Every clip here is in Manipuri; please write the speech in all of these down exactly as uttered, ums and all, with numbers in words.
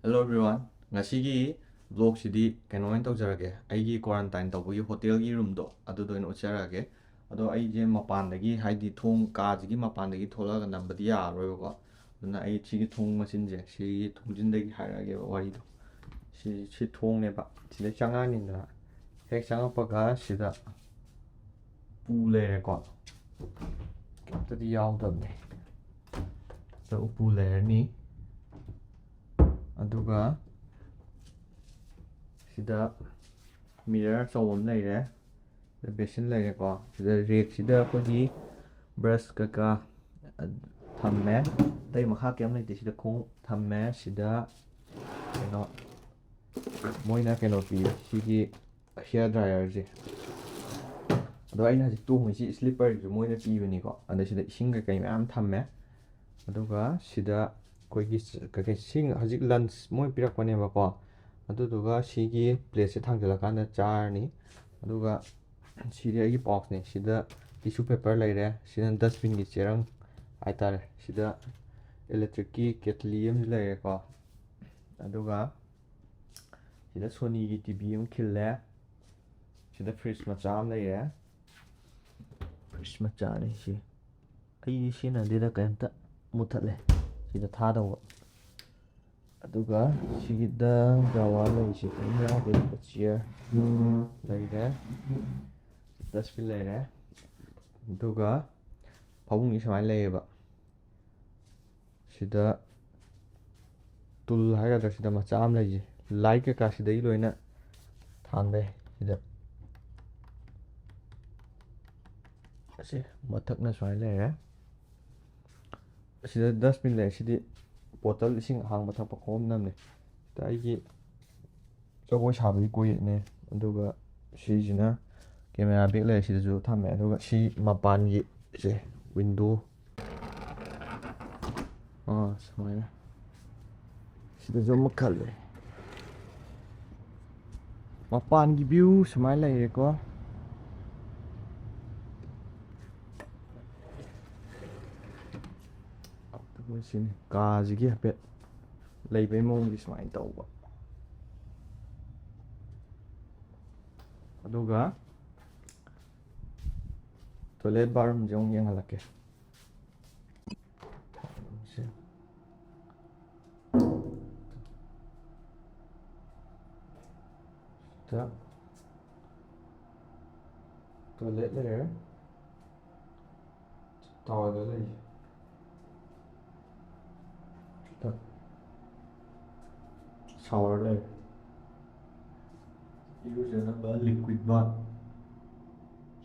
Hello everyone, ꯉꯁꯤꯒꯤ vlogꯁꯤꯗꯤ ꯀꯩꯅꯣ ꯑꯣꯏꯅ ꯇꯧꯖꯔꯒꯦ, ꯑꯩꯒꯤ quarantine ꯇꯧꯕꯒꯤ ꯍꯣꯇꯦꯜꯒꯤ ꯔꯨꯝꯗꯣ ꯑꯗꯨꯗ ꯑꯣꯏꯅ ꯎꯠꯆꯔꯛꯑꯒꯦ꯫ ꯑꯗꯣ ꯑꯩꯁꯦ ꯃꯄꯥꯟꯗꯒꯤ, ꯍꯥꯏꯗꯤ ꯊꯣꯡ, ꯀꯥꯁꯤꯒꯤ ꯃꯄꯥꯟꯗꯒꯤ ꯊꯣꯛꯂꯛꯑꯒ ꯅꯝꯕꯗꯤ ꯌꯥꯔꯔꯣꯏꯕꯀꯣ꯫ ꯑꯗꯨꯅ ꯑꯩ ꯁꯤꯒꯤ ꯊꯣꯡ ꯃꯆꯤꯟꯁꯦ, ꯁꯤꯒꯤ ꯊꯣꯡꯖꯤꯟꯗꯒꯤ ꯍꯥꯏꯔꯛꯑꯒꯦꯕ ꯋꯥꯔꯤꯗꯣ꯫ ꯁꯤ, ꯁꯤ ꯊꯣꯡꯅꯦꯕ, ꯁꯤꯗꯩ ꯆꯪꯉꯛꯑꯅꯤꯗꯅ, ꯍꯦꯛ ꯆꯪꯉꯛꯄꯒ ꯁꯤꯗ ꯎꯄꯨ ꯂꯩꯔꯦꯀꯣ, ꯀꯩꯝꯇꯗꯤ ꯌꯥꯎꯗꯕꯅꯦ꯫ ꯁꯤꯗ ꯎꯄꯨ ꯂꯩꯔꯅꯤ, ꯑꯗꯨꯒ ꯁꯤꯗ mirror ꯑꯆꯧꯕ ꯑꯃ ꯂꯩꯔꯦ, ꯁꯤꯗ basin ꯂꯩꯔꯦꯀꯣ꯫ ꯁꯤꯗ rackꯁꯤꯗ ꯑꯩꯈꯣꯏꯒꯤ brush ꯀꯩꯀꯥ ꯊꯝꯃꯦ, ꯑꯇꯩ ꯃꯈꯥ ꯀꯩꯝ ꯂꯩꯇꯦ꯫ ꯁꯤꯗ ꯈꯣꯡꯎꯞ ꯊꯝꯃꯦ, ꯁꯤꯗ ꯀꯩꯅꯣ, ꯃꯣꯏꯅ ꯀꯩꯅꯣ ꯄꯤꯌꯦ, ꯁꯤꯒꯤ hair dryerꯁꯦ꯫ ꯑꯗꯣ ꯑꯩꯅ ꯍꯧꯖꯤꯛ ꯇꯣꯡꯉꯤꯁꯤ slipperꯁꯨ ꯃꯣꯏꯅ ꯄꯤꯕꯅꯤꯀꯣ꯫ ꯑꯗ ꯁꯤꯗ ꯏꯁꯤꯡ ꯀꯩꯀꯩ ꯃꯌꯥꯝ ꯊꯝꯃꯦ꯫ ꯑꯗꯨꯒ ꯁꯤꯗ ꯑꯩꯈꯣꯏꯒꯤ ꯀꯩꯀꯩ, ꯁꯤ ꯍꯧꯖꯤꯛ lunch ꯃꯣꯏ ꯄꯤꯔꯛꯄꯅꯦꯕꯀꯣ꯫ ꯑꯗꯨꯗꯨꯒ ꯁꯤꯒꯤ plateꯁꯦ ꯊꯥꯡꯖꯜꯂꯀꯥꯟꯗ ꯆꯥꯔꯅꯤ꯫ ꯑꯗꯨꯒ ꯁꯤꯗꯤ ꯑꯩꯒꯤ pouchꯅꯦ꯫ ꯁꯤꯗ tissue paper ꯂꯩꯔꯦ꯫ ꯁꯤꯅ dustbinꯒꯤ ꯆꯦꯔꯪ ꯍꯥꯏꯇꯥꯔꯦ꯫ ꯁꯤꯗ electricꯀꯤ ꯀꯦꯇꯂꯤ ꯑꯃꯁꯨ ꯂꯩꯔꯦꯀꯣ꯫ ꯑꯗꯨꯒ ꯁꯤꯗ Sonyꯒꯤ TV ꯑꯃ ꯈꯤꯜꯂꯦ꯫ ꯁꯤꯗ fridge ꯃꯆꯥ ꯑꯃ ꯂꯩꯔꯦ꯫ Fridge ꯃꯆꯥꯅꯤ ꯁꯤ꯫ ꯑꯩꯗꯤ ꯁꯤꯖꯤꯟꯅꯗꯦꯗ, ꯀꯩꯝꯇ ꯃꯨꯠꯊꯠꯂꯦ꯫ ꯁꯤꯗ ꯊꯥꯗꯧꯕ꯫ ꯑꯗꯨꯒ ꯁꯤꯒꯤꯗ drawer ꯂꯩꯔꯤꯁꯦ ꯀꯔꯤꯝ ꯌꯥꯎꯗꯦ꯫ Chair ꯂꯩꯔꯦ, dustbin ꯂꯩꯔꯦ, ꯑꯗꯨꯒ ꯐꯃꯨꯡꯁꯤ ꯁꯨꯃꯥꯏꯅ ꯂꯩꯌꯦꯕ꯫ ꯁꯤꯗ ꯇꯨꯜ ꯍꯥꯏꯒꯗ꯭ꯔꯥ, ꯁꯤꯗ ꯃꯆꯥ ꯑꯃ ꯂꯩꯁꯦ, light ꯀꯩꯀꯥ ꯁꯤꯗꯩ ꯂꯣꯏꯅ ꯊꯥꯟꯕ ꯌꯥꯏ꯫ ꯁꯤꯗ ꯑꯁꯤ ꯃꯊꯛꯅ ꯁꯨꯃꯥꯏꯅ ꯂꯩꯔꯦ꯫ ꯑꯁꯤꯗ dustbin ꯂꯩ꯫ ꯁꯤꯗꯤ bottle, ꯏꯁꯤꯡ ꯑꯍꯥꯡꯕ ꯊꯛꯄ ꯈꯣꯝꯅꯕꯅꯦ꯫ ꯁꯤꯗ ꯑꯩꯒꯤ ꯖꯒꯣꯏ ꯁꯥꯕꯒꯤ ꯀꯣꯌꯦꯠꯅꯦ꯫ ꯑꯗꯨꯒ ꯁꯤꯁꯤꯅ camera bag ꯂꯩ, ꯁꯤꯗꯁꯨ ꯊꯝꯃꯦ꯫ ꯑꯗꯨꯒ ꯁꯤ ꯃꯄꯥꯟꯒꯤ ꯁꯦ window, ꯑꯥ, ꯁꯨꯃꯥꯏꯅ ꯁꯤꯗꯁꯨ ꯑꯃ ꯈꯜꯂꯦ꯫ ꯃꯄꯥꯟꯒꯤ view ꯁꯨꯃꯥꯏꯅ ꯂꯩꯔꯦꯀꯣ꯫ ꯑꯗꯨꯒ ꯁꯤꯅꯤ ꯀꯥꯁꯤꯒꯤ ꯍꯥꯏꯐꯦꯠ ꯂꯩꯕꯩ ꯃꯑꯣꯡꯗꯤ ꯁꯨꯃꯥꯏꯅ ꯇꯧꯕ꯫ ꯑꯗꯨꯒ toilet bathroomꯁꯦ ꯑꯃꯨꯛ ꯌꯦꯡꯍꯜꯂꯛꯀꯦ꯫ ꯁꯤ꯫ ꯁꯤꯗ toilet ꯂꯩꯔꯦ꯫ Towel ꯂꯩ꯫ ꯁꯤꯗ shower ꯂꯩ꯫ ꯏꯔꯨꯖꯅꯕ liquid bath,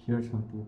hair shampoo꯫